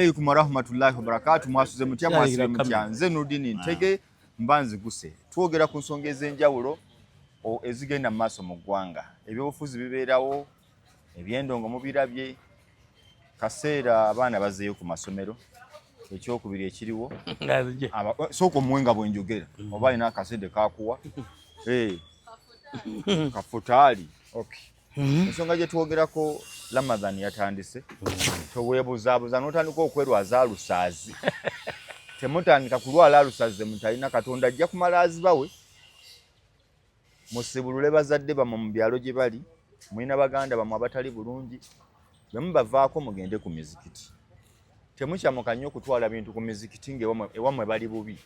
Alaykum warahmatullahi wabarakatu. Mwasuze mutya, mwasibe mutya? Nze Nurdin Ntege mba nziguse. Twogera ku nsonga ez'enjawulo ezigenda mu maaso mu ggwanga. Ebyobufuzi bibeerawo, ebyendongo mubirabye. Kaseera abaana bazzeeyo ku masomero. Ekyokubiri ekiriwo, sooka omuwe nga bwenjogera oba alina akasente kakuwa kafutaali. Okay. Ensonga gye twogerako, Ramadhan yatandise. Toweebuzaabuza n'otandika okwerwaza alusaazi. Temutandika kulwala alusazi, mutalina Katonda ajja kumala azibawe. Musibulule bazadde bammwe mu byalo gye bali. Mulina baganda bammwe abatali bulungi, bwe mubavaako mugende ku mizikiti. Temukyamuka nnyo okutwala bintu ku mizikiti ng'ewammwe bali bubi.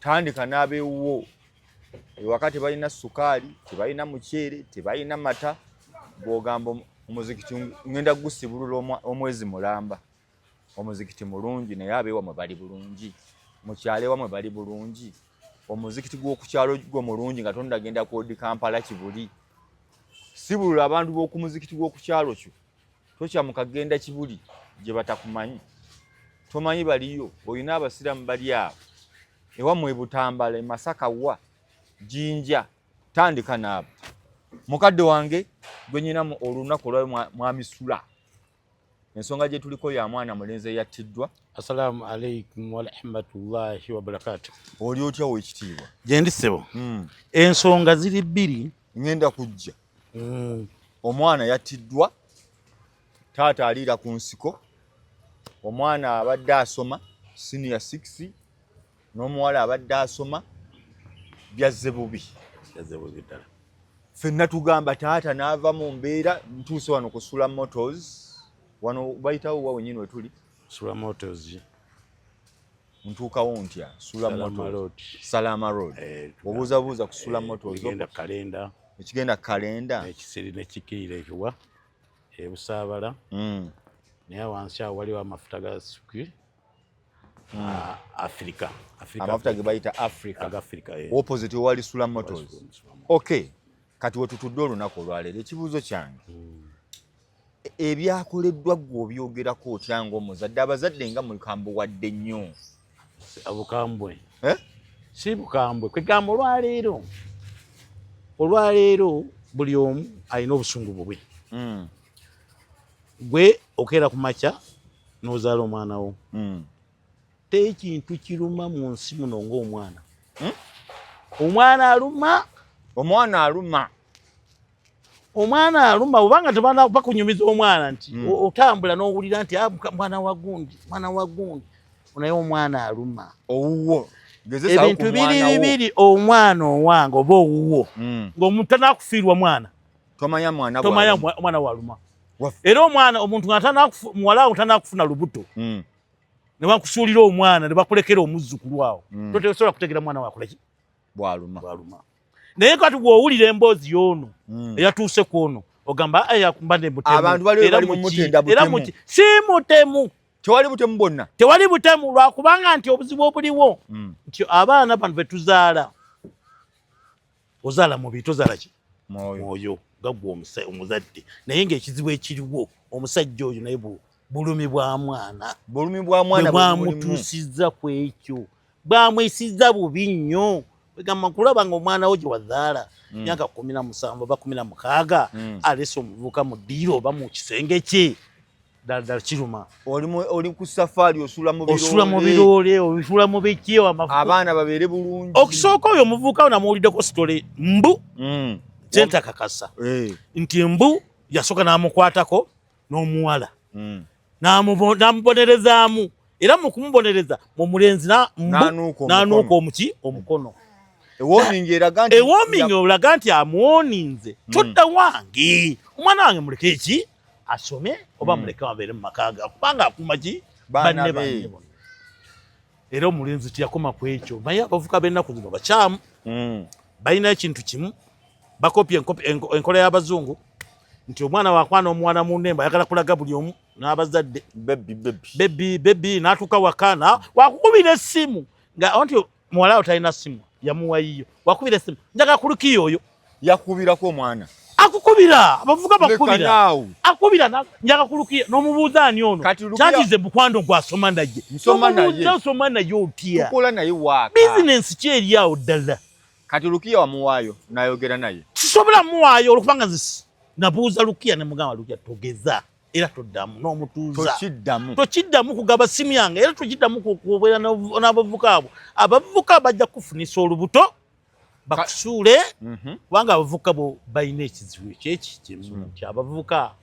Tandika n'abeewuwo ewaka, tebalina sukaali, tebalina muceere, tebalina mata. Bw'ogamba omuzikiti ngenda gusibulula omwezi mulamba, omuzikiti mulungi, naye abeewamwe bali bulungi? Mukyalo ewamwe bali bulungi? Omuzikiti gw'okukyalo gwo mulungi nga tondagenda kwodi Kampala Kibuli. Sibulula abantu b'oku muzikiti gw'okukyalo kyo. Tokyamuka genda Kibuli gye batakumanyi, tomanyi baliyo. Olina abasiraamu bali awo ewammwe e Butambala, e Masaka, wa Jinja. Tandika naabo. Mukadde wange gwe nyina olunaku olwayo mwamisula, ensonga gye tuliko ya mwana mulenzi eyattiddwa. Assalamu alaikum warahmatullahi wabarakatu. Oli otya, wekitiibwa? Gyendi, ssebo. Ensonga ziri bbiri. Ngenda kujja. Omwana yattiddwa, taata aliira ku nsiko. Omwana abadde asoma senior 6 n'omuwala abadde asoma. Byazze bubi. Byazze bubi ddala. Ffenna tugamba taata n'ava mu mbeera. Ntuuse wano ku Sula Motors. Wano bayitawo wa wenyini wetuli? Sula Motors. Ntuukawo ntya Sula Salama Motors? Road. Salama Road. Obuuzabuuza ku Sula Motors. Egenda kalenda. Ekigenda kalenda. Ekisiri nekikirira ekiwa ebusaabala. Naye wansi awo waliwo amafuta ga suki Africa. Africa. Amafuta ge bayita Africa. Aga Africa, eh. Opposite wali Sula Motors. Sula Motors. Okay, kati wetutudde olunaku olwaleero, ekibuuzo kyange, ebyakoleddwa ggwe obyogerako otya ng'omuzadde? Abazadde nga mukambuwadde nnyo. Obukambwe? Eh? Si bukambwe. Kwegamba olwaleero buli omu alina obusungu bubwe. Gwe okeera ku makya n'ozaala omwana wo. Tekintu kiruma mu nsi muno ng'omwana. Omwana aluma. Omwana aluma. Omwana aluma obanga tebana bakunyumiza omwana nti otambula n'owulira nti, "Ah, mwana wa gundi, mwana wa gundi," naye omwana aluma. Owuwo gezesaawo Ebintu ku biri mwana wo. bibiri: omwana owange oba owuwo. Ng'omuntu tanakufiirwa mwana, Tomanya mwana tomanya bw'aluma. Omwana waluma. Era omwana omuntu nga muwala wo tanakufuna lubuto, ne bakusuulira omwana ne bakulekera omuzzukulu awo, tosobola kutegeera mwana wakolaki. Bw'aluma. Bwaluma. Naye kati bw'owulira emboozi y'ono eyatuuse ku ono, ogamba, "Aya, mbadde mutemu." Abantu baliwo Era bali mu mutenda era butemu. Si mutemu. Tewali butemu bwonna. Tewali butemu, lwakubanga nti obuzibu obuliwo nti abaana bano betuzaala, ozaala mubiri, tozaala ki? Mwoyo. Mwoyo gaggwa omuzadde. Naye ng'ekizibu ekiriwo, omusajja oyo naye bulumi bwa mwana. Bulumi bwa mwana bwe bwe mulimu. Bwamutuusizza ku ekyo, bwamwesizza bubi nnyo. Egamba kulaba nga omwana wo gye wazaala myaka 17 oba 16 alese omuvubuka mu ddiiro oba mu kisenge kye, ddala ddala kiruma. Oli ku safaari, osula mu Osula mu biroole. Biroole, osula mu biki. Abaana babeere bulungi. Okusooka oyo omuvubuka namuwuliddeko story mbu kyentakakasa nti mbu yasooka n'amukwatako n'omuwala n'amubonerezaamu, era mu kumubonereza mu mulenzi mbu N'anuuka omukono. N'anuuka omuki, omukono. Ewarning eraga nti Ewarning olaga nti amuwoninze, todda wange, omwana wange muleke eki asome oba muleke abeere mu maka ge, kubanga akuuma ki? Baana Banne be. Banne bonna. Era omulenzi teyakoma ku ekyo. Naye abavubuka b'ennaku zino bakyamu. Balina ekintu kimu, bakopya enkola y'abazungu nti omwana wakwana omuwala munne, ayagala kulaga buli omu n'abazadde. Baby, baby. Baby, baby. N'atuuka waka wakukubira essimu nga nti muwala wo talina simu, yamuwa yiyo. Wakubira essimu, "Njagala kulukiyo oyo." Yakubirako omwana. Akukubira, abavubuka bakubira, akubira njaga kulukiya n'omubuuza ani ono kyantize mukwano gwasoma naye, osoma naye otya, tukola naye waaka, bizinensi ki eri awo ddala. Kati Lukiya wamuwaayo nayogera naye? Sisobola muwaayo olwokubanga nze nabuuza Lukiya ne mugamba, Lukiya togeza era toddamu n'omutuuza, tokiddamu kugaba simu yange, era tokiddamu kubeera n'abavubuka abo. Abavubuka bajja kufunisa olubuto bakusuule, kubanga abavubuka bo balina ekizibu ekyeki kimu nti abavubuka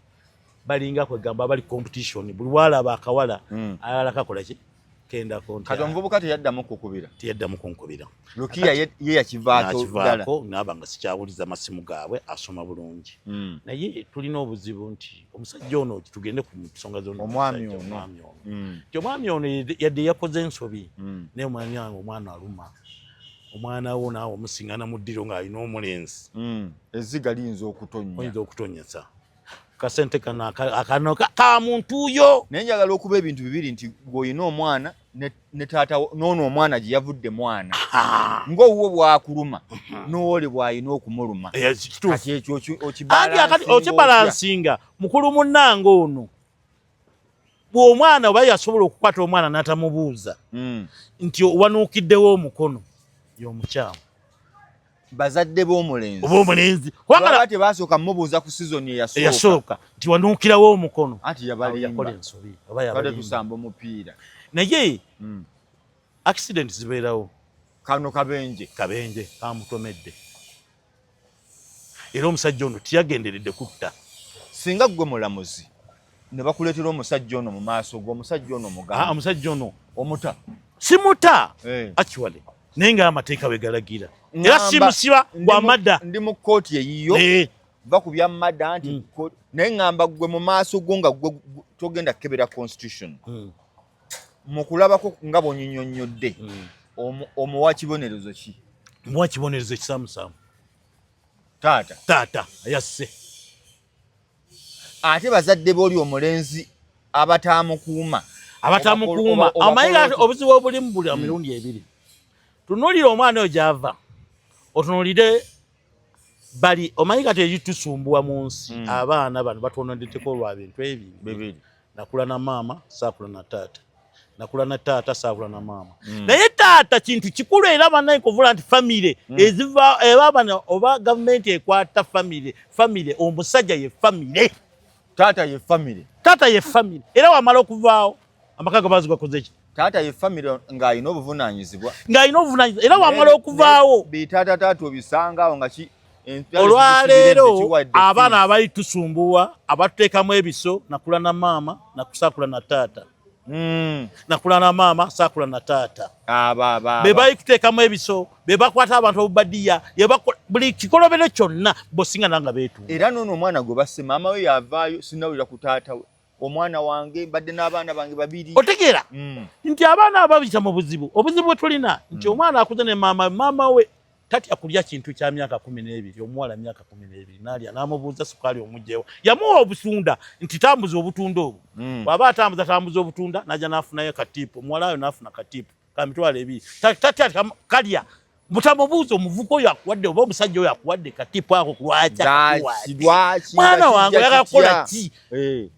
balinga kwegamba abali competition, buli walaba akawala ayagala kakola ki kendako. Kati omuvubuka teyaddamu kukubira? Teyaddamu kunkubira. Lukiya ye yakivaako ddala? Naaba nga sikyawuliza masimu gaabwe, asoma bulungi. Naye tulina obuzibu nti omusajja ono, tugende ku nsonga zonna, omwami ono, nti omwami ono yadde yakoze ensobi, naye omwami wange omwana aluma omwana wo naawe omusingana mu ddiro ng'alina omulenzi. Ezziga liyinza okutonnya. Oyinza okutonyesa kasente kano akano ka muntu yo. Naye njagala okuba ebintu bibiri, nti gw'olina omwana ne taata n'ono omwana gye yavudde mwana, ng'owuwo bw'akuluma n'owoli bw'alina okumuluma. Kati ekyo okibalansinga mukulu munnange ono bw'omwana oba yasobola okukwata omwana n'atamubuuza nti wanuukiddewo omukono y'omukyamu. Bazadde b'omulenzi. Oba omulenzi. Kubanga tebasooka mubuuza ku sizoni eyasooka nti wanuukirawo omukono, anti yabalimba, yakola ensobi oba yabalimba tusamba omupiira. Naye accident zibeerawo. Kano kabenje. Kabenje kamutomedde, era omusajja ono tiyagenderedde kutta. Singa ggwe mulamuzi ne bakuleetera omusajja ono mu maaso go, omusajja ono mugamba? Omusajja ono omuta? Simuta actually, naye nga amateeka bwe galagira, era simusiba gwa murder. Ndi mu kkooti eyiyo, va ku bya murder nti, naye ŋŋamba ggwe mu maaso go nga ggwe togenda kukebera constitution, mu kulabako nga bw'onyinyonnyodde, omuwa kibonerezo ki? Muwa kibonerezo ekisaamusaamu. Taata. Taata yasse. Ate bazadde b'oli omulenzi abataamukuuma? Abatamukuuma, amanyi obuzibu obulimu buli mirundi ebiri. Tunuulire omwana oyo gy'ava, otunuulire bali. Omanyi kati ekitusumbuwa mu nsi, abaana bano batwononeddeko olwa bintu ebiri. Nakula na maama, saakula na taata. Nakula na taata, saakula na maama. Naye taata kintu kikulu, era bannaye kuvula nti famire eziva eba bano oba gavumenti ekwata famire, famire omusajja ye famire. Taata ye famire. Taata ye famire, era wamala okuvaawo amaka gabazi gakoze ki? Taata ye famire ng'alina obuvunaanyizibwa. Ng'alina obuvunaanyizibwa, era wamala okuvaawo. Bitaata taata obisanga awo nga ki? Olwaleero abaana abali tusumbuwa abatuteekamu ebiso, nakula na maama, nakusaakula na taata. Nakula na maama, saakula na taata. Be bali kuteekamu ebiso, be bakwata abantu obubadiya, buli kikolobero kyonna bosinga nanga beetuuma. Era noono omwana gwe basse, maama we yavaayo, sinawulira ku taata we, omwana wange mbadde n'abaana bange babiri. Otegeera nti abaana ababita mu buzibu, obuzibu bwe tulina nti omwana akuze ne maama, maama we tatya kulya kintu kya myaka 12, omuwala myaka 12 n'alya, n'amubuuza sukaali omugyewa, yamuwa obutunda nti tambuza obutunda obwo. Bw'aba atambuza tambuza obutunda, n'ajja n'afunayo katiipu, omuwala oyo n'afuna katiipu ka 20,000. Tatya kalya mutamubuuza omuvuka oyo akuwadde oba omusajja oyo akuwadde katiipu ako lwaki akuwadde, mwana wange oyagala kukola ki?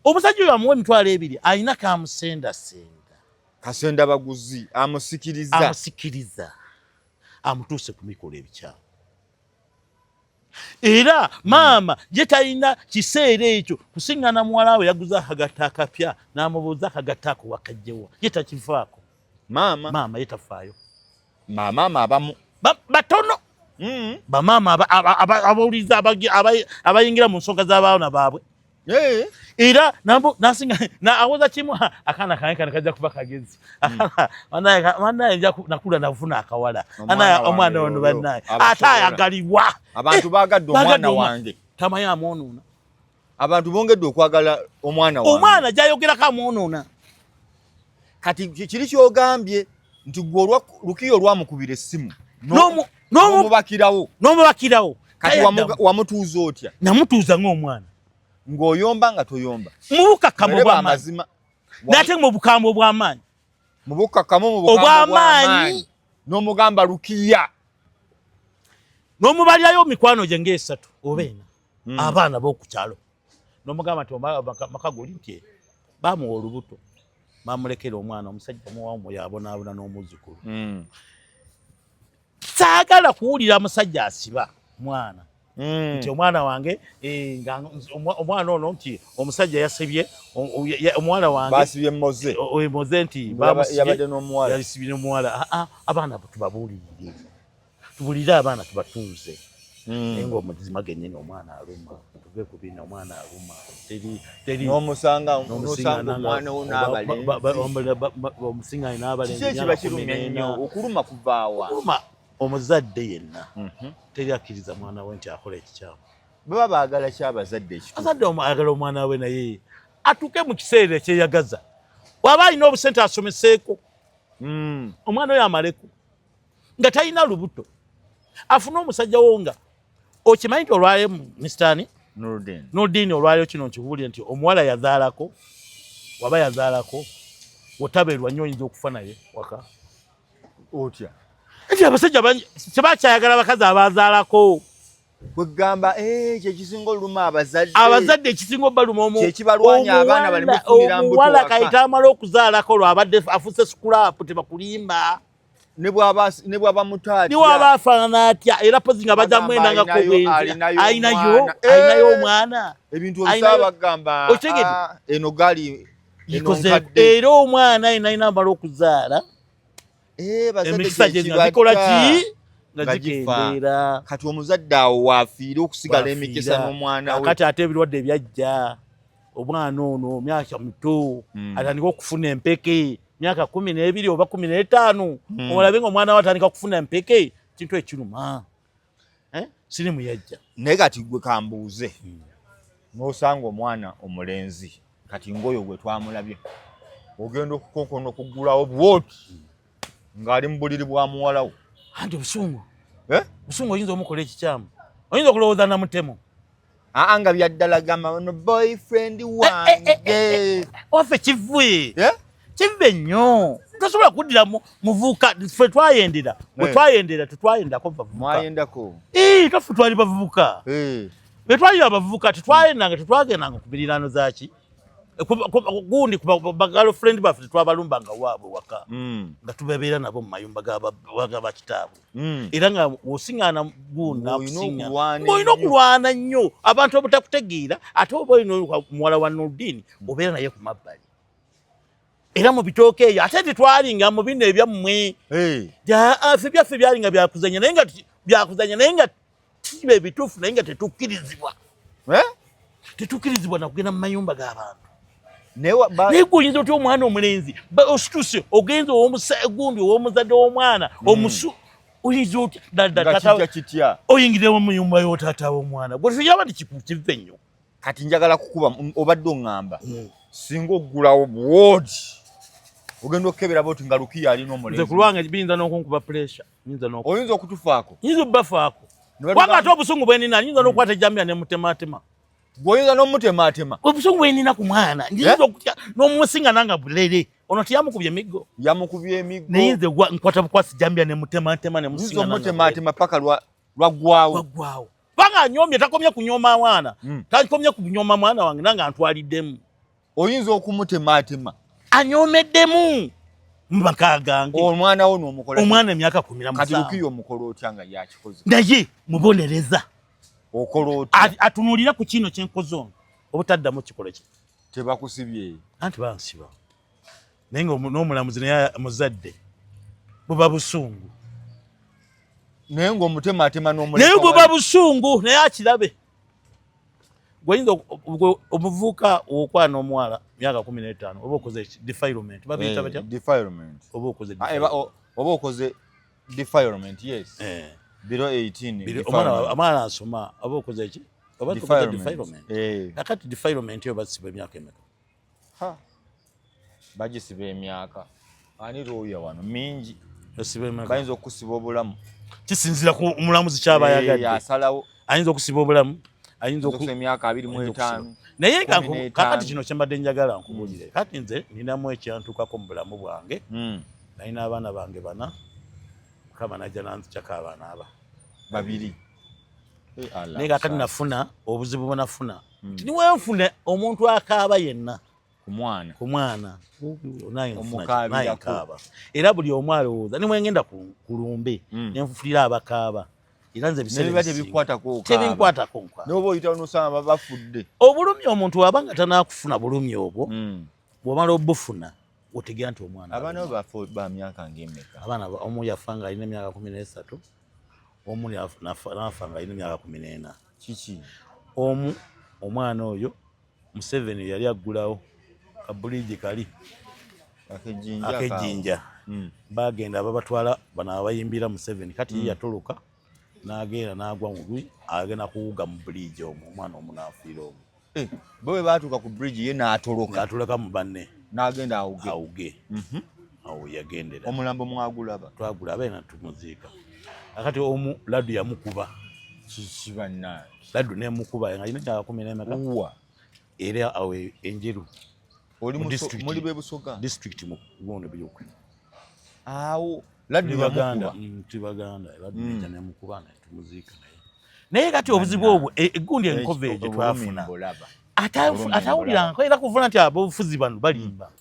Omusajja oyo amuwa 20,000 alina kamusendasenda. Kasenda baguzi, amusikiriza. Amusikiriza, amutuuse ku mikolo ebikyamu. Era maama ye talina kiseera ekyo kusiŋŋana muwala we yaguza akagatta akapya n'amubuuza akagatta ako wakajjewa, ye takivaako. Maama. Maama ye tafaayo. Bamaama abamu. Batono bamaama abawuliriza abayingira mu nsonga z'abaana baabwe. Era nasinga awoza kimu, akaana kange kano kajja kuba kagezi, banaye nja nakula nafuna akawala, omwana ono banaye ate ayagalibwa. Abantu bagadde omwana wange. Tamanyi amwonoona. Abantu bongedde okwagala omwana wange. Omwana gyayogerako amwonoona. Kati kiri kyogambye nti gwe Lukiyo olwamukubira essimu n'omubakirawo. N'omubakirawo. Kati wamutuuza otya? Namutuuza ng'omwana. Ng'oyomba nga toyomba? Mu bukakkamu obw'amazima, nate mu bukambwe obw'amaanyi. Mu bukakkamu, mu obw'amaanyi. N'omugamba Lukiya. N'omubalirayo mikwano gye ng'esatu oba ena. Abaana b'oku kyalo n'omugamba nti maka guli nti bamuwa olubuto, bamulekera omwana, omusajja muwamu yabonaabona n'omuzzukulu. Saagala kuwulira musajja asiba mwana nti omwana wange, nga omwana ono nti omusajja yasibye omuwala wange. Basibye Moze. Moze nti yabadde n'omuwala. Yasibye n'omuwala. Ah, ah, abaana tubabuulirire, tubulire abaana, tubatuuze. Naye ng'omuzima gennyini omwana aluma, tuve ku bino, omwana aluma, teri teri. N'omusanga, n'osanga omwana wo n'abalenzi. Omusinga n'abalenzi. Kiki ekiba kirumya ennyo? Okuluma kuvaawa? Okuluma, omuzadde yenna teri akkiriza mwana we nti akola ekikyamu. Baba baagala ki abazadde ekituufu? Azadde ayagala omwana we naye atuuke mu kiseera ekyeyagaza, waba alina obusente asomeseeko omwana oyo, amaleko nga talina lubuto, afune omusajja wo. Nga okimanyi nti olwayo mistani Nurdin. Nurdin, olwayo kino nkikubuulire nti omuwala yazaalako, waba yazaalako, wotabeerwa nnyo oyinza okufa naye waka. Otya? Nti abasajja bangi tebakyayagala bakazi abazaalako. Kwegamba kyekisinga oluma abazadde. Abazadde ekisinga obaluma Kyekibalwanya abaana baleme kufunira mbuto omuwala waka. Kayita amala okuzaalako, lwabadde afuse scrap, tebakulimba. Ne bw'aba muto atya. Niwaba afaanana atya, era pozi nga Bagamba bajamwendangako alinayo alinayo omwana. Alinayo omwana. Ebintu obisaba bagamba, Okitegedde? "Ah, eno gaali eno Ikoze nkadde." Era omwana ayina alina amala okuzaala, Bazadde emikisa gye nga kyekibatta. gikola ki? Nga Nga gifa. gikendeera. Kati omuzadde awo waafiire okusigala emikisa Wafiira. n'omwana we. Kakati ate ebirwadde ebyajja, omwana ono myaka mito, atandika okufuna empeke myaka 12 oba 15. Olabe nga omwana we atandika kufuna empeke, kintu ekiruma. Eh? Sirimu yajja. Naye kati gwe kambuuze, n'osanga omwana omulenzi kati ng'oyo gwe twamulabye, ogenda okukonkona okuggulawo bwoti ng'ali mu buliri bwa muwala wo. Anti obusungu. Eh? Busungu, oyinza omukola ekikyamu, oyinza okulowooza namutemu. Aa, nga byaddala, gamba ono boyfriend wange. Waffe kivwe. Eh? Kive nnyo, tosobola kuddira muvubuka. Ffe twayendera, bwe twayendera, tetwayendako bavubuka. Mwayendako? Ii, twaffe twali bavubuka. Bwe twali abavubuka tetwayendanga, tetwagendanga ku miriraano zaki. Gundi ba girlfriend baffe tetwabalumbanga waabwe waka, nga tubabeera nabo mu mayumba g'abakitaabwe. Era nga osiŋŋaana gundi Ng'olina nakusiŋŋaana. okulwana Ng'olina ennyo. Okulwana nnyo abantu obutakutegeera. Ate oba olina muwala wa Nurdin, obeera naye ku mabbali era mu bitooke eyo. Ate tetwalinga mu bino ebyammwe. Ffe byaffe byalinga byakuzanya, naye nga byakuzanya, naye nga kiba ebituufu, naye nga tetukkirizibwa. Eh? Tetukkirizibwa nakugenda mu mayumba g'abantu. Naye Naye gwe oyinza otya omwana omulenzi osituse ogenza gundi ow'omuzadde w'omwana omusu, oyinza otya ddala Nga ddala kitya kitya? Oyingirewo mu nyumba y'otaata w'omwana gwe, tuyaba nti kive nnyo. Kati njagala kukuba, obadde oŋŋamba singa oggulawo bwoti, ogenda okukebera bwoti nga Lukiya alina Nze omulenzi. Ku lwange biyinza n'okunkuba pressure, nyinza n'oku Oyinza okutufaako. Nyinza obbafaako. Ne batugamba- Kubanga ate obusungu bwenina, nyinza n'okukwata ejjambiya nemutematema. Gweoyinza n'omutemaatema? Obusungu bwenina ku mwana, nyinza okutya n'omusinga nanga bulere ono tiyamukubye emiggo. Yamukubye emiggo. Naye nze nkwata bukwasi jambia nemutematema. Oyinza Nemusinga. omutemaatema paka lwaggwawo. Waggwawo, kubanga anyoomye, takomye kunyooma mwana. Takomye kunyooma mwana wange, nange antwaliddemu. Oyinza okumutemaatema? Anyoomeddemu mu maka gange. Omwana wo n'omukola? Omwana emyaka kumi na Kati musanvu. Lukiya omukola otya nga yakikoze? Naye mubonereza. Okola otya? Atunuulira ku kino kyenkoze ono, obutaddamu kikola ki. Tebakusibye? Anti bansiba, naye nga n'omulamuzi naye muzadde, buba busungu. Naye ng'omutemaatema n'omuleka Naye buba wali. busungu, naye akirabe. Gweyinza omuvubuka okwana omuwala myaka 15, oba okoze defilement, babiyita batya? Defilement. Oba okoze Ah, oba okoze defilement, yes. Below 18. Omwana defilement. Omwana asoma, oba okoze ki? Oba okoze Defilement. defilement. Kakati defilement eyo basiba emyaka emeka? Ha. Bagisiba emyaka, ani looya wano, mingi. Basiba emeka? Bayinza okusiba obulamu. Kisinzira ku mulamuzi kyaba ayagadde. Asalawo. Ayinza okusiba obulamu, ayinza okusiba emyaka abiri mu ayinza etaano. Okusiba. Naye nga 15. Kakati kino kyembadde njagala nkubuulire, kati nze ninamu ekyantuukako mu bulamu bwange. Nalina abaana bange bana, Mukama najja nanzikyako abaana aba Babiri. Naye kakati nafuna obuzibu bwenafuna niwenfuna omuntu akaaba yenna ku mwana naye nkaaba, era buli omu alowooza nimwengenda ku lumbe nenfufulira abakaaba, era nze ebiseera tebinkwatako. Nkaaba obulumi. Omuntu waba nga tanakufuna bulumi obwo, bwomala obufuna otegeera nti omwana Abaana bo ba myaka ng'emeka? Abaana, omu yafa nga alina emyaka 13, omu nafa nga alina emyaka 14. Kiki? Omu, omwana oyo Museveni yali aggulawo kabuliji kali akejjinja, bagenda babatwala bano abayimbira Museveni. Kati ye yatoloka n'agenda n'agwa mu lwi, agenda kuwuga mu bridge omwo, omwana omu n'afiira omwo. Bo bwe baatuuka ku bridge, ye n'atoloka. N'atoloka mu banne. N'agenda awuge. Awuge, awo yagendera. Omulambo mwagulaba? Twagulaba era tumuziika. Akati omu laddu yamukuba. Kiki bannange? Laddu nemukuba nga alina emyaka kumi n'emeka. Wa? Era awo Enjeru. Muli b'e Busoga? District mu gundo Buikwe. Awo laddu yamukuba? Tuli Baganda. Laddu nejja nemukuba naye tumuziika. Naye kati obuzibu obwo, egundi enkova eyo gye twafuna, atawulira era kuvuna nti abobufuzi bano balimba.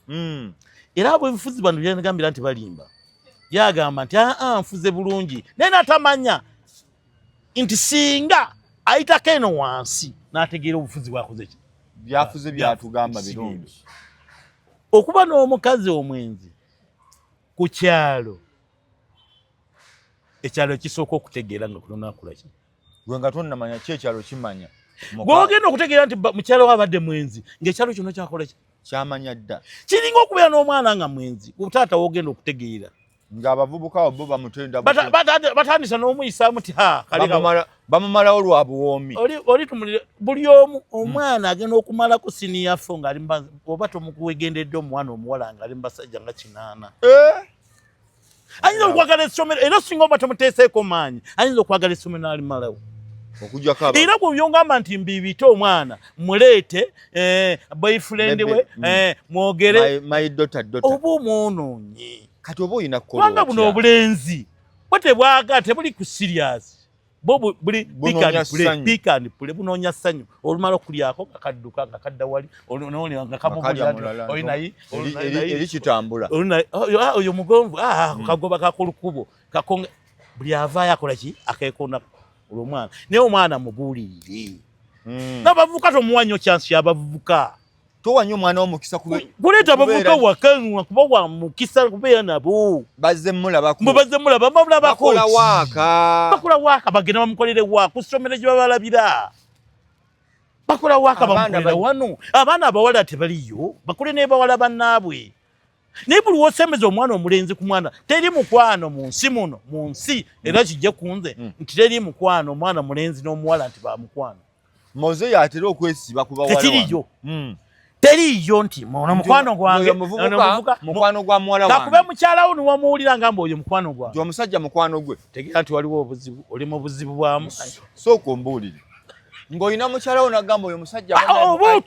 Era abobufuzi bano byanagambira nti balimba, yagamba nti aa nfuze bulungi, naye natamanya nti singa ayitako eno wansi n'ategeera obufuzi bwakoze ki. Byafuze byatugamba birungi. Okuba n'omukazi omwenzi ku kyalo, ekyalo ekisooka okutegeera nga kunonakulaki. Gwe nga tonnamanya ki, ekyalo kimanya. Gwogenda okutegeera nti mukyalo we abadde mwenzi ng'ekyalo kyonna kyakola ki? Kyamanya dda. Kiringa okubeera n'omwana nga mwenzi, taata wogenda okutegeera ng'abavubuka bo bamutenda. Batandisa n'omuyisaamu ti ha. Bamumalawo lwa buwoomi. Oli tumulire buli omu omwana agenda okumalako senior four ng'ali oba tomukuwegendedde, omwana omuwala ng'ali mu basajja nga 8. Ayinza okwagala essomero, era singa oba tomuteeseeko maanyi, ayinza okwagala essomero n'alimalawo. Era bwe byongamba nti mbibite omwana muleete boyfriend we mwogere, oba omwonoonye. Kati oba olina kubanga buno obulenzi bwe tebwagala, tebuli ku serious, bo buli pick and play, bunoonya ssanyu. Olumala okulyako nga kadduka nga kadda wali nga kamubulira. Eri kitambula. Oyo mugonvu kagoba kakolukubo kakonge, buli avaayo akola ki, akeekonda olwomwana. Naye omwana mubuulirire. N'abavubuka tomuwa nnyo chance y'abavubuka. Towa nnyo omwana w'omukisa. Kuleeta abavubuka waka kuba wa mukisa kubeera nabo. Bazze mulabako. Mbu bazze mulaba, mulabako. Bakola waaka. Bakola waaka, bagenda bamukolere waaka ku ssomero gye babalabira. Bakola waaka, bamukolera wano. Abaana abawala tebaliyo, bakole ne bawala bannaabwe. Naye buli wosembeza omwana omulenzi ku mwana, teri mukwano mu nsi muno, mu nsi era kijje ku nze nti teri mukwano omwana mulenzi n'omuwala nti bamukwano. Moze yatera okwesiba ku bawala. Tekiriyo. Teriyo nti ono mukwano gwange. Mukwano gwa muwala wange. Kakube mukyala wo niwamuwulira ngamba oyo mukwano gwange. Omusajja mukwano gwe. Tegeera nti waliwo obuzibu, oli mu buzibu bwamu. Sooka ombuulire. Ng'olina mukyala wo nagamba oyo musajja.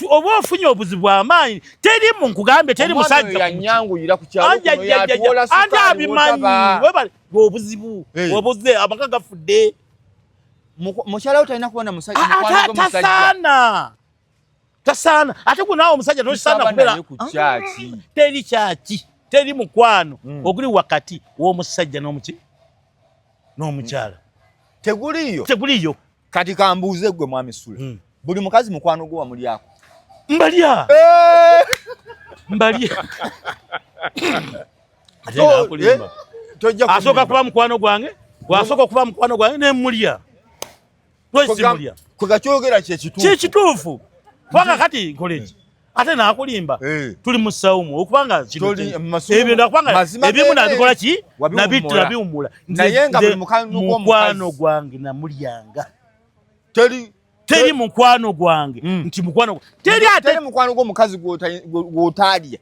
Oba ofunye obuzibu bw'amaanyi, teri mu nkugambye teri musajja. Yanyanguyira ku kyalo kuno yatuwola sukaali. Abimanyi webale obuzibu obuze amaka gafudde. Mukyala wo talina kuba na musajja mukwano gwe musajja. Tasaana. Tasaana. Ate gwe naawe omusajja tosaana kubeera teri kyaki, teri mukwano oguli wakati w'omusajja n'omuki n'omukyala. Teguliiyo. Teguliiyo. Kati kambuuze gwe mwami Sule, buli mukazi mukwano gwo wamulyako? Mbalya. Mbalya. Asooka kuba mukwano gwange, wasooka okuba mukwano gwange nemulya. Lwaki? Kwegakyogera kyekituufu. Kyekituufu. Kubanga kati nkola eki? Ate naakulimba, tuli mu sawumu okubanga ebyo nakubanga ebimu nabikola ki, nabiwummula. Naye nga buli mukwano gwange namulyanga. Teri mukwano gwange nti mukwano teri, ate mukwano gw'omukazi gw'otaalya.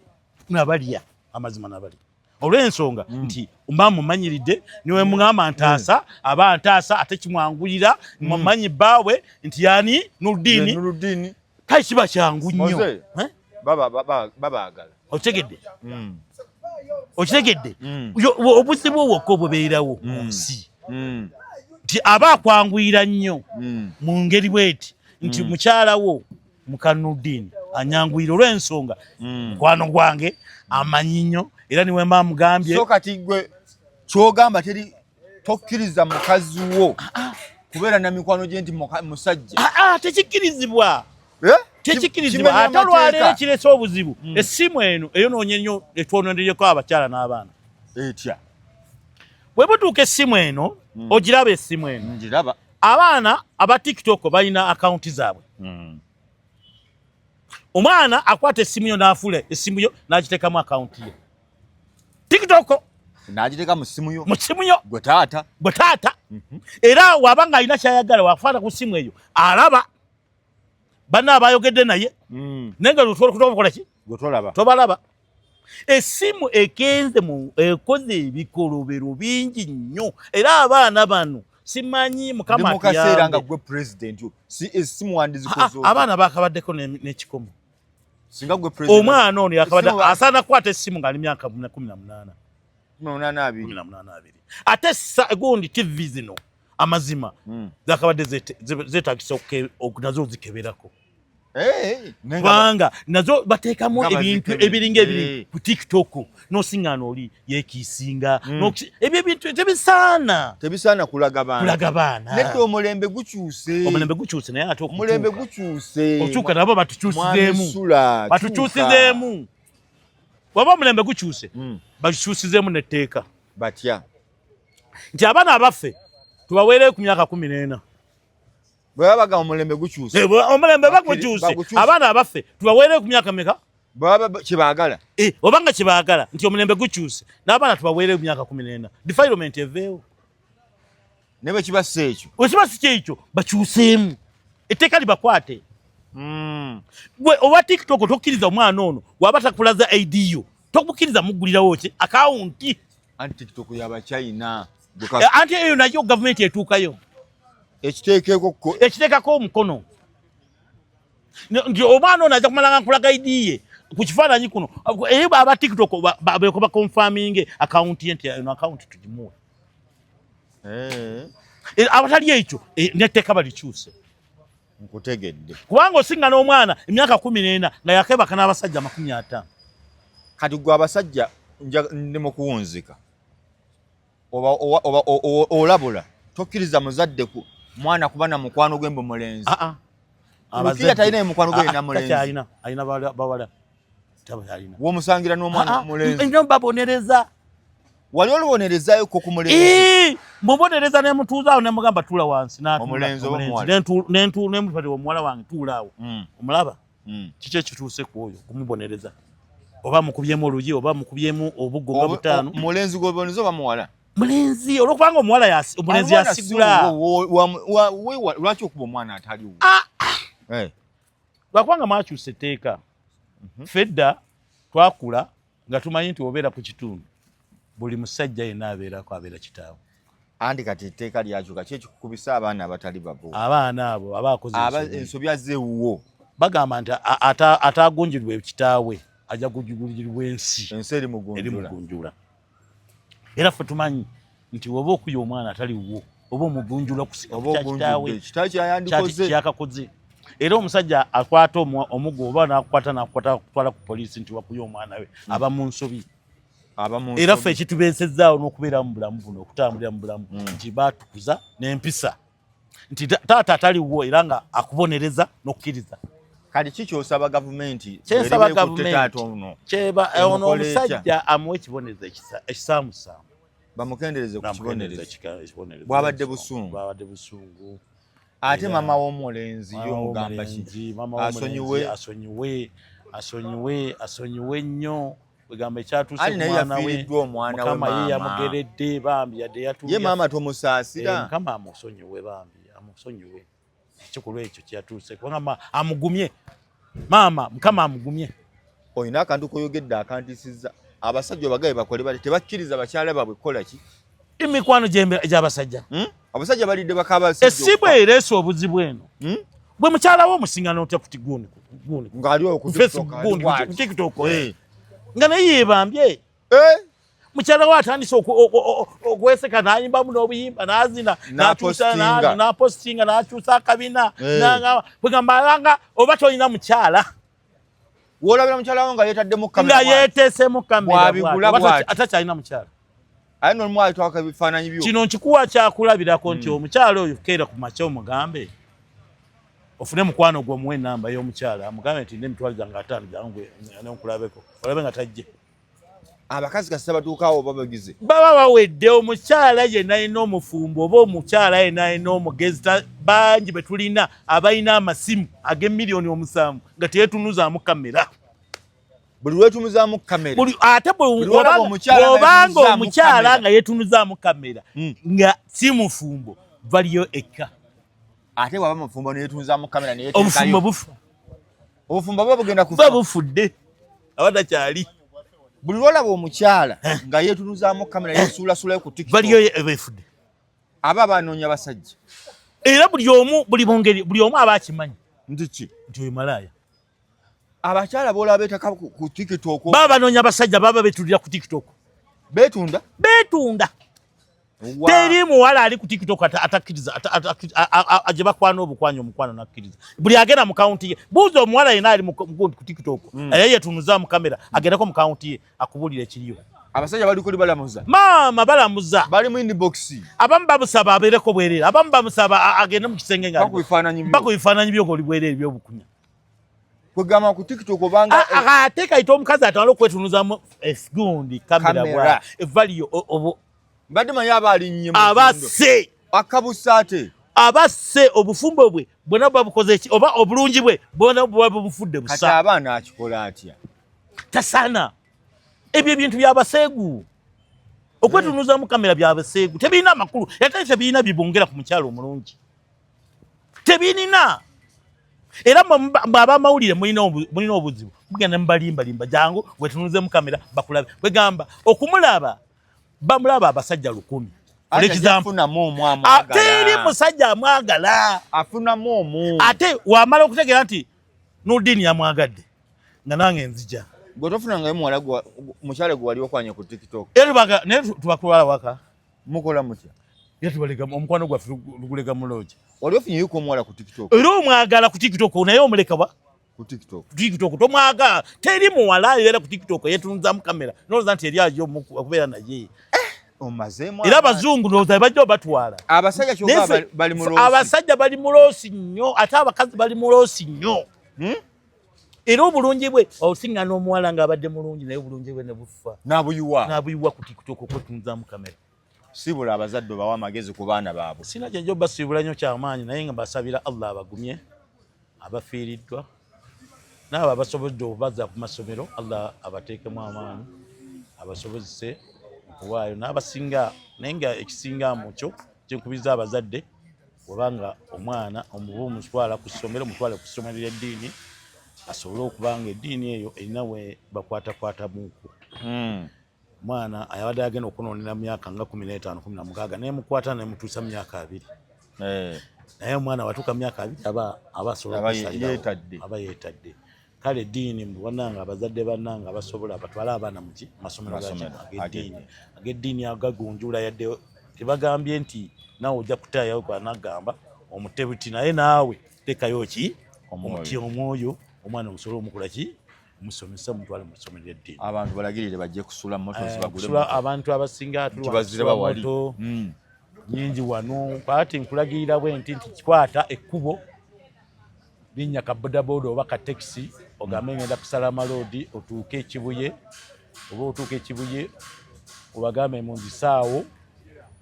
Nabalya, amazima nabalya olw'ensonga nti mba mumanyiridde, niwe muŋŋamba ntaasa aba ntaasa, ate kimwanguyira mumanyi bbaawe nti yani Nurudini, kale kiba kyangu nnyo. Babaagala. Okitegedde? Okitegedde? Obuzibu obwokka obubeerawo mu nsi. Nti aba akwanguyira nnyo mu ngeri bweti nti mukyala wo mukanuddiini anyanguyira olw'ensonga mukwano gwange amanyi nnyo era niwe mba mugambye. So kati gwe kyogamba teri tokkiriza mukazi wo kubeera na mikwano gye nti musajja? Tekikkirizibwa. Tekikkirizibwa. Ate olwaleero kirese obuzibu, essimu eno eyonoonye nnyo, etwononereko abakyala n'abaana. Etya? Bwe butuuka essimu eno, ogiraba essimu eno? Ngiraba. Abaana aba TikTok balina akawunti zaabwe. Omwana akwata essimu yo n'afuula essimu yo n'agiteekamu akawunti ye TikTok. N'agiteeka mu ssimu yo? Mu ssimu yo. Gwe taata? Gwe taata. Era waba ng'alina kyayagala wakufaata ku ssimu eyo, alaba banna abayogedde naye, naye nga tokola ki? Gwe tolaba. Tobalaba. Essimu ekenze mu ekoze ebikolobero bingi nnyo, era abaana bano simanyi. Ndi Mukama mu kaseera nga atuyambe. gwe president, si essimu wandizikoze otya? Abaana bakabaddeko n'ekikomo. Singa gwe president. Omwana ono yakabadde Essimu asaana kukwata essimu ng'ali myaka 18. 82. 18, ate gundi TV zino, amazima, zakabadde zeetagisa nazo zikeberako. Naye nga Kubanga nazo bateekamu Nga ebintu bazikebera. ebiringa ebiri ku TikTok, n'osiŋŋaana oli yeekiisinga. Ebyo ebintu tebisaana. Tebisaana kulaga baana. Kulaga baana. Nedda, omulembe gukyuse. Omulembe gukyuse, naye ate Omulembe okukyuka gukyuse. okyuka nabo batukyusizeemu. Mwami Sula, kyuka. Batukyusizeemu. Waba omulembe gukyuse, batukyusizeemu netteeka. Batya? Nti abaana abaffe tubaweereyo ku myaka 14. Bwe baba bagamba omulembe gukyuse. Omulembe bagukyuse. Bagukyuse. Abaana abaffe tubaweereyo ku myaka meka? Bwe baba kyebaagala. Obanga kyebaagala nti omulembe gukyuse, n'abaana tubaweereyo ku myaka 14, defilement eveewo. Ne bwe kiba si ekyo? Bwe kiba si kyekyo, bakyuseemu etteeka libakwate. Gwe owa TikTok, tokkiriza omwana ono waba takulaza ID yo, tokukkiriza muggulirawo ki akawunti. Anti TikTok y'Abachina. Anti eyo nayo gavumenti etuukayo. Ekiteekeko ko. Ekiteekako omukono nti omwana ono ajja kumala nga nkulaga ID ye ku kifaananyi kuno, era aba TikTok beko baconfirminge akawunti ye nti eno akawunti tugimuwe. Abatali ekyo, netteeka balikyuse. Nkutegedde. Kubanga osinga n'omwana emyaka 14 nga yakebaka n'abasajja 50. Kati gwe abasajja ndi mu kuwunzika, oba olabula tokkiriza muzadde ku mwana kuba na mukwano gwe mbu mulenzi? Ah, ah. Lukiya talina mukwano gwe yenna mulenzi? Takyalina, alina bawala, takyalina. Womusangira n'omwana omulenzi? Nnyo, babonereza. Wali olubonerezaayo ko ku mulenzi? Mubonereza, nemutuuza awo nemugamba tuula wansi, n'atuula. Omulenzi oba Omulenzi. omuwala? Nemutwalira omuwala wange, tuula awo. Omulaba? Kiki ekituuse ku oyo kumubonereza? Oba mukubyemu oluyi, oba mukubyemu obuggo nga butaano. Mulenzi gw'obonereza oba muwala? Mulenzi, olwokubanga omuwala omulenzi Omwana si yasigula. wuwo, lwaki okuba omwana ataliwo? Ah! Lwakubanga mwakyusa etteeka. Ffe edda twakula nga tumanyi nti obeera ku kitundu, buli musajja yenna abeerako abeera kitaawe. Anti kati etteeka lyakyuka, ki ekikukubisa abaana abatali babo? Abaana abo aba akoze ensobi. Ensobi azze ewuwo. Bagamba nti atagunjulibwa kitaawe ajja kugunjulibwa ensi. Ensi eri mugunjula. Eri mugunjula. Era ffe tumanyi nti woba okuya omwana atali wuwo, oba omugunjula Oba kya kitaawe. ogunjudde kitaawe kyayandikoze. Kyakakoze. Era omusajja akwata omugo oba nakukwata nakukwata kutwala ku poliisi nti wakuya omwana we, aba mu nsobi. Aba mu Era nsobi. ffe ekitubeesezaawo n'okubeera mu bulamu buno, okutambulira mu bulamu, nti baatukuza n'empisa nti taata ataliwo era nga akubonereza n'okukkiriza. Kati ki kyosaba gavumenti? Kyensaba Bw'eriba ekutte gavumenti, taata ono, kyeba ono emukole etya? omusajja amuwe ekibonerezo ekisaamusaamu. Bamukendereze ku Bamukendereze kibonerezo. Ekibonerezo. Bwabadde busungu. Bwabadde busungu. Ate Era- mama w'omulenzi Mama yomugamba ki? w'omulenzi, mama w'omulenzi Asonyiwe. Asonyiwe, asonyiwe, asonyiwe nnyo. Wegamba ekyatuuse Ali ku naye mwana we, yafiiriddwa omwana we. Mukama ye Maama. yamugeredde bambi, yadde yatuuye. Ye maama tomusaasira? Mukama amusonyiwe bambi, amusonyiwe ekikolwa ekyo kyeyatuuse, kubanga amugumye maama, Mukama amugumye. Olina akantu koyogedde akantiisizza. Abasajja obagabe bakole bati, tebakkiriza bakyala baabwe kukola ki? Emikwano gy'abasajja. Abasajja balidde bakabasajja. Essimu ereese obuzibu eno. Bwe mukyala wo omusingana otya kuti gundi gundi Ng'ali awo ku Facebook, TikTok, ali gundi bw'ati. ku TikTok, nga naye yeebambye. Mukyala we atandise okweseka n'ayimbamu n'obuyimba n'azina n'apostinga n'akyusa akabina eh. Kwegamba alanga oba tolina mukyala. Wolabira mukyala wo nga yeetaddemu kamera, nga yeeteesemu kamera, atakyalina mukyala. Aye nolumu alitwaka ebifaananyi byo. Kino nkikuwa kyakulabirako nti omukyala oyo keera ku makya omugambe ofune mukwano gwe, omuwe enamba y'omukyala, amugambe nti n'emitwalo gyange 50 jangu nkulabeko, olabe nga tajje. Abakazi kasita batuukawo babagize. Baba bawedde. Omukyala yenna alina omufumbo oba omukyala yenna alina omugezi, bangi be tulina abalina amasimu ag'emiliyoni 7 nga teyetunuzaamu kamera. Buli lwetunuzaamu kamera. Buli ate bwobanga omukyala nga yetunuzaamu kamera nga si mufumbo, valiyo ekka. Ate waba mufumbo neyetunuzaamu kamera? Obufumbo bufa. Obufumbo buba bugenda kufa. Buba bufudde, aba takyali. Buli lwolaba omukyala nga yetunuzaamu kamera, yesuulasulayo ku TikTok, valiyo ebefudde. Aba banoonya basajja. Era buli omu, buli mungeri, buli omu aba akimanyi. Nti ki? Nti oyo malaaya. Abakyala bolaba beetaka ku TikTok baba banoonya basajja, baba betulira ku TikTok. Betunda. Betunda. Teri muwala ali ku TikTok atakkiriza gye bakwana obukwanya omukwano nakkiriza. Buli agenda mu kawunti ye, buuza omuwala yenna ali ku TikTok era yetunuza mu kamera, agendeko mu kawunti ye akubuulira ekiriyo. Abasajja bali kuli balamuza. Maama, balamuza. Bali mu inbox. Abamu bamusaba abeereko bwereere, abamu bamusaba agende mu kisenge nga ku bifaananyi byo. Bako bifaananyi byo ng'oli bwereere byobukunya. Kwegamba ku TikTok obanga ate kayita omukazi atwala okwetunuzamu esigundi kamera bwa evaliyo obo. Mbadde manyi aba alinnye. Abasse. Akabusa ate. Abasse obufumbo bwe bwona buba bukoze ki, oba obulungi bwe bwona buba bubufudde busa. Kati abaana akikola atya? Tasana. Ebyo ebintu byabaseegu, okwetunuzamu kamera byabaseegu, tebirina amakulu ate tebirina bibongera ku mukyalo omulungi, tebirina. Era mwe abamawulire mulina obuzibu, mugenda mubalimbalimba, jangu wetunuzemu kamera bakulabe. Kwegamba okumulaba bamulaba abasajja 1000. Teri musajja amwagala. Afunamu omu. Ate wamala okutegeera nti Nurdin yamwagadde nga nange nzija. Gwe tofunangayo muwala mukyala gwe wali okwanya ku TikTok? Era naye tubakulwala waka. Mukola mutya? Era tubalega omukwano gwaffe lugulega mu loogi. Wali ofunyeyo omuwala ku TikTok? Era omwagala ku TikTok naye omuleka wa? Ku TikTok. Ku TikTok tomwagala. Teri muwala abeera ku TikTok yetunzamu kamera nolowooza nti eri ayo okubeera naye. Omazeemu. Era abazungu ndowooza bajja obatwala. Abasajja kyokka bali mu loss. Abasajja bali mu loss nnyo, ate abakazi bali mu loss nnyo. Era obulungi bwe osiŋŋana omuwala ng'abadde mulungi naye obulungi bwe ne bufa. N'abuyiwa. N'abuyiwa ku TikTok okwetunzaamu kamera. Sibula abazadde obawa amagezi ku baana baabwe. Sina kyenja obasiibula nnyo kyamaanyi, naye nga mbasabira Allah abagumye abafiiriddwa n'abo abasobodde okubazza ku masomero, Allah abateekemu amaanyi abasobozese okuwaayo n'abasinga. Naye nga ekisinga mu kyo kyenkubiriza abazadde, obanga omwana omuba omutwala ku ssomero, mutwale ku ssomero ly'eddiini asobole okuba nga eddiini eyo erina we bakwatakwatamuku. Omwana ayabadde agenda okunoonera myaka nga 15, 16, nemukwata nemutuusa mu myaka 20. Naye omwana watuuka mu myaka 20 aba asobola okusalirawo, aba yeetadde. Kale eddiini bannange, abazadde bannange abasobola batwale abaana muki masomero ag'eddiini, ag'eddiini agagunjula. Yadde tebagambye nti naawe ojja kutaayawo kwanagamba omutebuti, naye naawe teekayo ki omuti omwoyo omwana omusobole omukola ki omusomesa, mutwale mu ssomero ly'eddiini. Abantu balagirire bajje kusula motors eh, bagule. Abantu abasinga tulwa moto nyingi wano. Kaati nkulagirira bwe nti kikwata ekkubo, linnya ka bodaboda oba ka takisi, ogambe ngenda kusala amaloodi otuuke ekibuye, oba otuuka ekibuye obagambe munzisaawo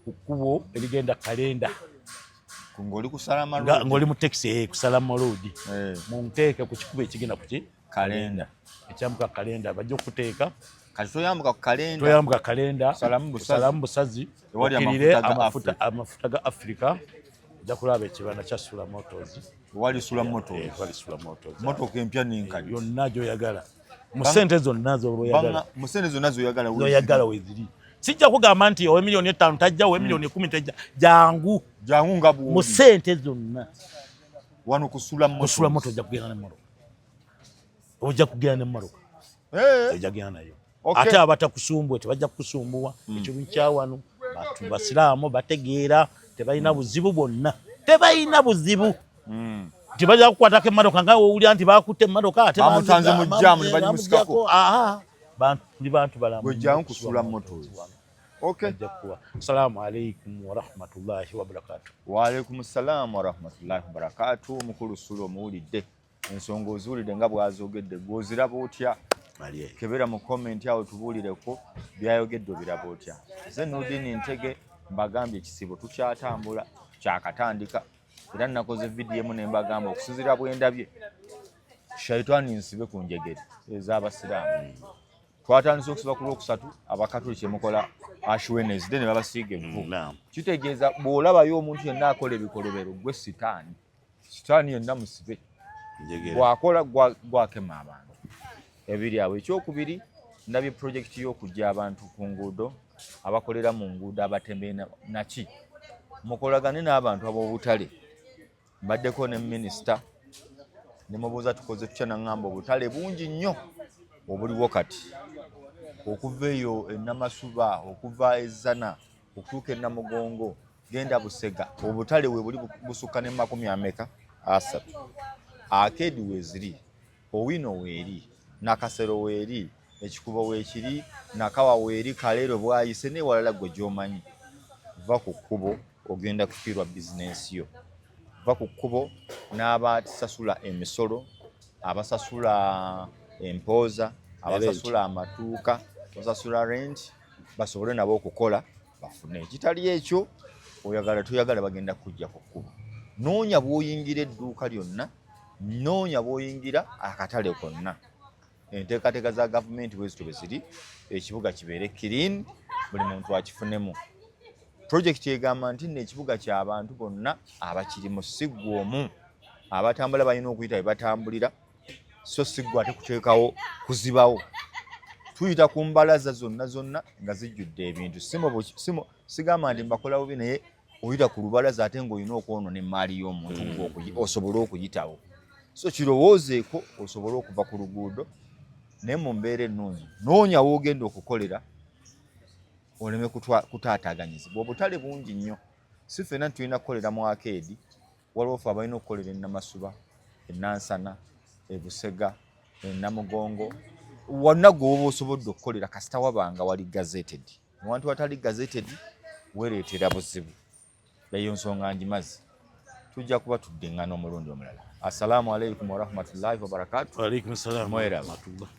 ku kkubo erigenda Kalenda. Ng'oli kusala amaloodi? Ng'oli mu takisi eh, kusala amaloodi eh. Munteeke ku kikubo ekigenda kuki Kalenda. Ekyambuka Kalenda, bajja okuteeka. Kati toyambuka ku Kalenda. Toyambuka Kalenda, salamu busazi, okirire amafuta ga Africa, ojja kulaba ekibanda kya Sula Motors. Wali Sula Motors? Eh, wali Sula Motors. Motoka empya n'enkadde. Yonna gy'oyagala mu sente zonna zoyagala. Mu sente zonna zoyagala. Zoyagala weziri. Sijja kugamba nti owe miliyoni 5 tajja, owe miliyoni 10 tajja. Jangu. Jangu nga mu sente zonna. Wano kusula Motors. Kusula Motors, ojja kugenda nemmotoka, ojja kugenda nemmotoka, ojja kugenda nayo. Ate abatakusumbwe tebajja kukusumbuwa. Ekintu kyawano bantu basiraamu bategeera, tebalina buzibu bwonna, tebalina buzibu nti bajja kukwatako emmotoka nga wowulira nti bakutte emmotoka ate Bamutanze mu jam ne bagimusikako. Aa, bantu tuli bantu balamu. Gwe jjangu kusula motos. Okay. Bajja kukuwa. Assalamu alaikum warahmatullahi wabarakatuh. Waalaikum salaam warahmatullahi wabarakatu. Mukulu Sula omuwulidde, ensonga oziwulidde nga bw'azoogedde, gw'oziraba otya? Kebera mu comment awo tubuulireko byayogedde, obiraba otya? Nze Nurdin Ntege, mbagambye ekisibo tukyatambula, kyakatandika, era nakoze vidiyo emu ne mbagamba okusinziira bwe ndabye shaitaani nsibe ku njegere ez'abasiraamu. Twatandise okusiba ku Lwokusatu, Abakatuliki kyemukola Ash Wednesday ne babasiiga evvu. Kitegeeza bw'olabayo omuntu yenna akola ebikolobero, gwe sitaani, sitaani yenna musibe. Njegere. Bw'akola gwakema abantu ebiri awo. Ekyokubiri, ndabye pulojekiti y'okujja abantu ku nguudo, abakolera mu nguudo, abatembeeyi naki, mukolagane n'abantu ab'obutale. Mbaddeko ne minisita ne mubuuza tukoze tutya, naŋŋamba obutale bungi nnyo obuliwo kati, okuva eyo e Namasuba, okuva e Zzana okutuuka e Namugongo, genda Busega, obutale we buli busukka ne makumi ameka asatu. Arcade weeziri, Owino weeri, Nakasero weeri, Ekikubo weekiri, Nakawa weeri, Kaleero bwayise n'ewalala gwe gy'omanyi. Va ku kkubo, ogenda kufiirwa bizinensi yo. Va ku kkubo n'abasasula emisolo, abasasula empooza, abasasula amatuuka, abasasula rent, basobole nabo okukola bafune. Ekitali ekyo, oyagala toyagala, bagenda kujja ku kkubo. Noonya bw'oyingira edduuka lyonna, noonya bw'oyingira akatale konna. Enteekateeka za gavumenti bwe zityo bwe ziri, ekibuga kibeere clean, buli muntu akifunemu. Pulojekiti egamba nti nno ekibuga ky'abantu bonna abakirimu, si ggwe omu. Abatambula balina okuyita bwe batambulira, so si ggwe ate kuteekawo kuzibawo. Tuyita ku mbalaza zonna zonna nga zijjudde ebintu. Sigamba nti mbakola bubi, naye oyita ku lubalaza ate ng'olina okwonoona emmaali y'omuntu osobole okuyitawo. So kirowoozeeko osobole okuva ku luguudo, naye mu mbeera ennungi. Noonya w'ogenda okukolera oleme kutaataaganyizibwa. Obutale bungi nnyo, si ffenna tulina kukolera mu arcade. Waliwo ffe abalina okukolera e Namasuba, e Nansana, e Busega, e Namugongo, wonna gwe woba osobodde okukolera, kasita wabanga wali gazetted. Ewantu watali gazetted weereetera buzibu. Eyo nsonga ngimaze, tujja kuba tuddiŋŋana omulundi omulala. Assalaamu alaikum warahmatullahi wabarakatu. Waalaikum salaam Mweraba. warahmatullah.